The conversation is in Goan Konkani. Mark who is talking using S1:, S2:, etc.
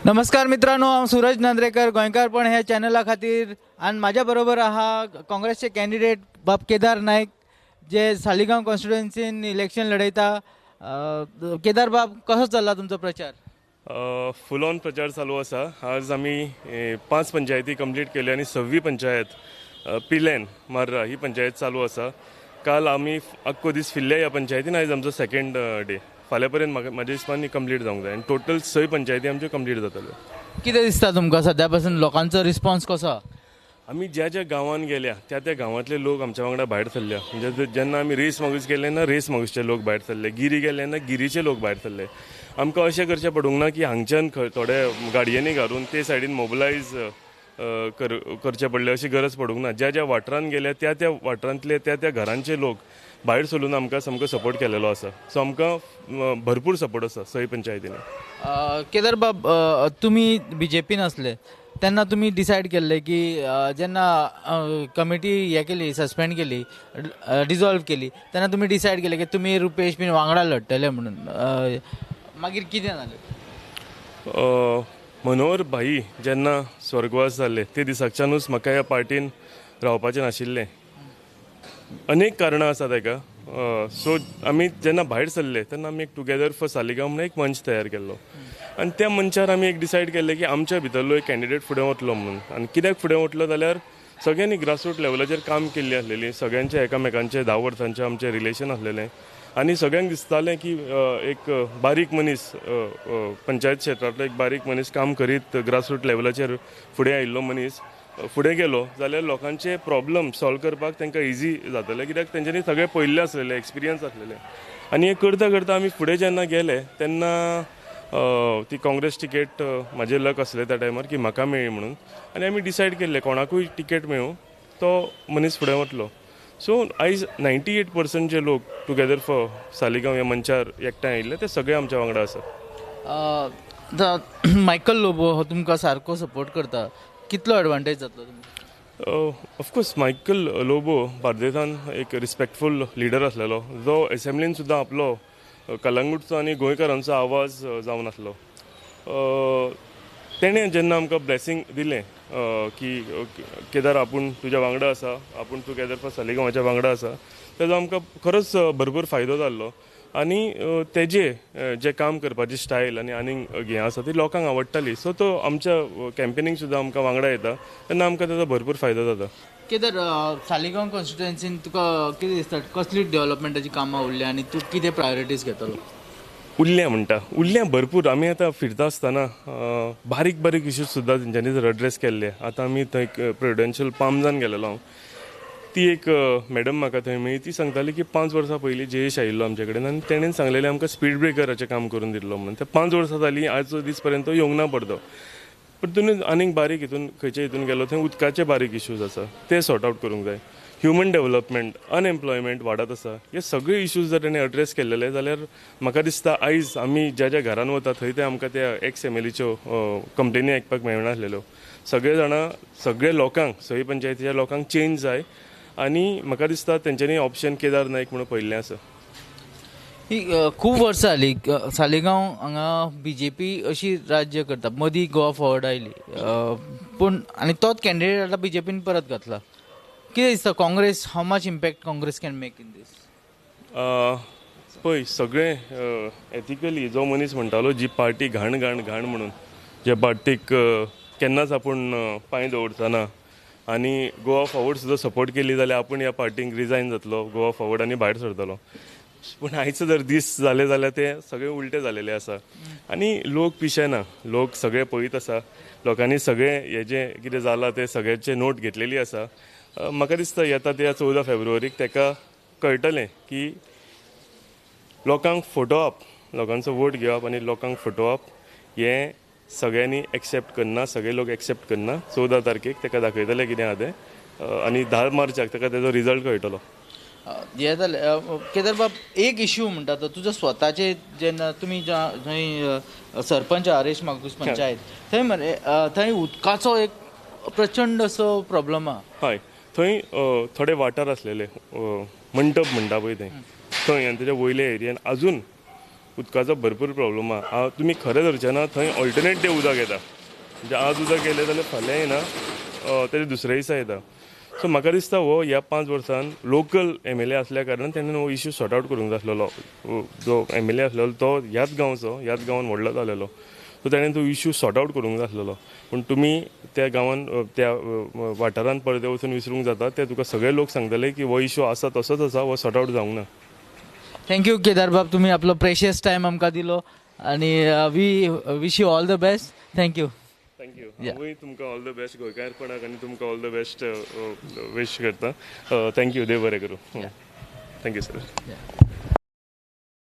S1: नमस्कार मित्रांनो, हांव सूरज नांद्रेकर गोंयकारपण ह्या चॅनला खातीर आनी म्हाज्या बरोबर आहा काँग्रेसचे कॅन्डिडेट बाब केदार नायक, जे सालिगांव कॉन्स्टिट्युएन्सीन इलेक्शन लढयता. केदार बाब, कसो चल्ला तुमचो प्रचार?
S2: फुल ऑन प्रचार चालू आसा. आज आमी 5 पंचायती कंप्लीट केल्यो आनी 6वी पंचायत पिलेन मार्रा ही पंचायत चालू आसा. काल आमी आख्खो दीस फिरले ह्या पंचायतीन. आयज आमचो सेकंड डे. फाल्यां पर्यंत म्हाका म्हाज्या हिसपान कंप्लीट जावंक जाय आनी टोटल 6 पंचायती आमच्यो कंप्लीट जातल्यो.
S1: कितें दिसता तुमकां, सद्या पासून लोकांचो रिस्पॉन्स कसो आहा?
S2: आमी ज्या ज्या गांवांत गेल्या त्या त्या गांवांतले लोक आमच्या वांगडा भायर सरल्या. म्हणजे जेन्ना आमी रेस मागूस गेले तेन्ना रेस मागूसचे लोक भायर सरले, गिरी गेले तेन्ना गिरीचे लोक भायर सरले. आमकां अशें करचें पडूंक ना की हांगच्यान थोडे गाडयांनी घालून ते सायडीन मोबिलायज करचें पडलें, अशी गरज पडूंक ना. ज्या ज्या वाठारांत गेल्या त्या त्या वाठारांतले त्या त्या घरांचे लोक भायर सरून आमकां सामको सपोर्ट केलेलो आसा. सो आमकां भरपूर सपोर्ट आसा 6 पंचायतींनी.
S1: केदार बाब, तुमी बीजेपीन आसले तेन्ना तुमी डिसायड केल्ले की जेन्ना कमिटी हे केली, सस्पेंड केली, डिजॉल्व केली, तेन्ना तुमी डिसायड केले की तुमी रुपेश बीन वांगडा लढटले म्हणून. मागीर कितें जालें?
S2: मनोहर भाई जेन्ना स्वर्गवास जाले ते दिसाकच्यानूच म्हाका ह्या पार्टीन रावपाचें नाशिल्लें. अनेक कारणां आसा ताका. सो आमी जेन्ना भायर सरले तेन्ना आमी एक टुगेदर फॉर सालिगांव म्हणून एक मंच तयार केल्लो आनी त्या मंचार आमी एक डिसायड केल्लें की आमच्या भितरलो एक कॅन्डिडेट फुडें वतलो म्हणून. आनी कित्याक फुडें वतलो जाल्यार सगळ्यांनी ग्रासरूट लेवलाचेर काम केल्लें आसलेलीं, सगळ्यांचें एकामेकांचें 10 वर्सांचें आमचें रिलेशन आसलेलें आनी सगळ्यांक दिसतालें की एक बारीक मनीस, पंचायत क्षेत्रांतलो एक बारीक मनीस काम करीत ग्रासरूट लेवलाचेर फुडें आयिल्लो मनीस फुडें गेलो जाल्यार लोकांचे प्रॉब्लम सॉल्व करपाक तांकां इजी जातलें, कित्याक तेंच्यांनी सगळें पळयल्लें आसलेलें, एक्सपिरियन्स आसलेलें. आनी हें करता करता आमी फुडें जेन्ना गेले तेन्ना ती काँग्रेस टिकेट म्हाजें लक आसलें त्या टायमार की म्हाका मेळ्ळी म्हणून. आनी आमी डिसायड केल्लें कोणाकूय टिकेट मेळूं तो मनीस फुडें वतलो. सो आयज 98% जे लोक टुगेदर फॉर सालिगांव ह्या मंचार एकठांय आयिल्ले ते सगळे आमच्या वांगडा आसा.
S1: मायकल लोबो हो तुमकां सारको सपोर्ट करता, कितलो एडवांटेज जातलो तुमकां?
S2: ऑफकोर्स मायकल लोबो बार्देसान एक रिस्पेक्टफूल लिडर आसलेलो, जो एसेंब्लीन सुद्दां आपलो कलंगूटचो आनी गोंयकारांचो आवाज जावन आसलो. तेणें जेन्ना आमकां ब्लेसींग दिलें की केदार आपूण तुज्या वांगडा आसा, आपूण टुगेदर फॉर सालिगांवाच्या वांगडा आसा, तेजो आमकां खरोच भरपूर फायदो जाल्लो. आनी तेजे जें काम करपाची स्टायल आनी आनीक हें आसा ती लोकांक आवडटाली. सो तो आमच्या कॅम्पेनींग सुद्दां आमकां वांगडा येता तेन्ना आमकां तेजो भरपूर फायदो जाता.
S1: केदार, सालिगांव कॉन्स्टिट्युएन्सीन तुका कितें दिसता, कसली डेव्हलपमेंटाची कामां उरल्या आनी तूं कितें प्रायोरिटीज घेतलो?
S2: उरल्या म्हणटा, उरल्या भरपूर. आमी आतां फिरता आसतना बारीक बारीक इश्यूज सुद्दां तेंच्यांनी जर एड्रेस केल्ले. आतां आमी थंय प्रुडेन्शियल पामजान गेलेलो हांव, ती एक मॅडम म्हाका थंय मेळ्ळी, ती सांगताली की 5 वर्सां पयलीं जयेश आयिल्लो आमचे कडेन आनी तेणेन सांगलेलें आमकां स्पीड ब्रेकराचें काम करून दिल्लो म्हणून. ते 5 वर्सां जालीं, आयचो दीस पर्यंत तो येवंक ना परतो. परतून आनीक बारीक हितून खंयच्या हितून गेलो थंय उदकाचे बारीक इश्यूज आसा ते सॉर्ट आवट करूंक जाय. ह्युमन डेव्हलपमेंट, अनएम्प्लॉयमेंट वाडत आसा, हे सगळे इश्यूज जर तेणें एड्रेस केल्लेले जाल्यार म्हाका दिसता आयज आमी ज्या ज्या घरान वता थंय ते आमकां त्या एक्स एम एल एच्यो कंप्लेनी आयकपाक मेळनासलेल्यो. सगळे जाणां, सगळे लोकांक, 6 पंचायतीच्या लोकांक चेंज जाय आनी म्हाका दिसता तेंच्यांनी ऑप्शन केदार नायक म्हणून पळयल्लें आसा.
S1: ही खूब वर्सां जाली सालिगांव हांगा बीजेपी अशी राज्य करता, मदीं गोवा फॉरवर्ड आयली, पूण आनी तोच कॅन्डिडेट आतां बीजेपीन परत घातला. कितें दिसता Congress, how much impact Congress can make in this?
S2: पळय, सगळें एथिकली जो मनीस म्हणटालो जी पार्टी घाण घाण घाण म्हणून, ज्या पार्टीक केन्नाच आपूण पांय दवरचो ना आनी गोवा फॉरवर्ड सुद्दां सपोर्ट केली जाल्यार आपूण ह्या पार्टीक रिजायन जातलो, गोवा फॉरवर्ड आनी भायर सरतलो. पूण आयचो जर दीस जाले जाल्यार ते सगळे उलटे जालेले आसा आनी लोक पिशेना, लोक सगळे पळयत आसा, लोकांनी सगळे हे जें कितें जालां तें सगळ्यांचे नोट घेतलेली आसा. म्हाका दिसता येता त्या 14 फेब्रुवारीक ताका कळटलें की लोकांक फटोवप, लोकांचो वोट घेवप आनी लोकांक फटोवप हें सगळ्यांनी एक्सेप्ट करना, सगळे लोक एक्सेप्ट करना. 14 तारखेक ताका दाखयतले कितें आहा तें आनी 10 मार्चाक ताका तेजो रिजल्ट कळटलो.
S1: हें जालें. केदार बाब, एक इश्यू म्हणटा तो तुजो स्वताचे, जेन्ना तुमी थंय सरपंच आरेश मागूस पंचायत थंय मरे, थंय उदकाचो एक प्रचंड असो प्रॉब्लम आहा.
S2: हय, थंय थोडे वाठार आसलेले, मंटप म्हणटा पळय थंय, थंय आनी तेज्या वयल्या एरियान अजून उदकाचो भरपूर प्रॉब्लम आहा. तुमी खरें धरचें ना, थंय ऑल्टरनेट डे उदक येता. म्हणजे आज उदक येयलें जाल्यार फाल्यां येना, तेजे दुसऱ्या दिसा येता. सो म्हाका दिसता हो ह्या 5 वर्सान लोकल एमएलए आसल्या कारणान तेणें हो इश्यू सॉर्ट आवट करूंक जाय आसलेलो. जो एमएलए आसलेलो तो ह्याच गांवचो, ह्याच गांवान व्हडलो जालेलो, सो तेणें तो इश्यू सॉर्ट आवट करूंक जाय आसलेलो. पूण तुमी त्या गांवान, त्या वाठारान परते वचून विसरूंक जाता, ते तुका सगळे लोक सांगतले की हो इश्यू आसा तसोच आसा, हो सॉर्ट आवट जावंक ना.
S1: Thank you केदारबाब, तुमी आपलो प्रेशियस टायम आमकां दिलो आनी we wish you all the best. Thank you.
S2: Thank you. हांवूय तुमकां ऑल the best, गोंयकारपणाक आनी तुमकां ऑल the best wish करता. Thank you. देव बरें करूं. Thank you sir.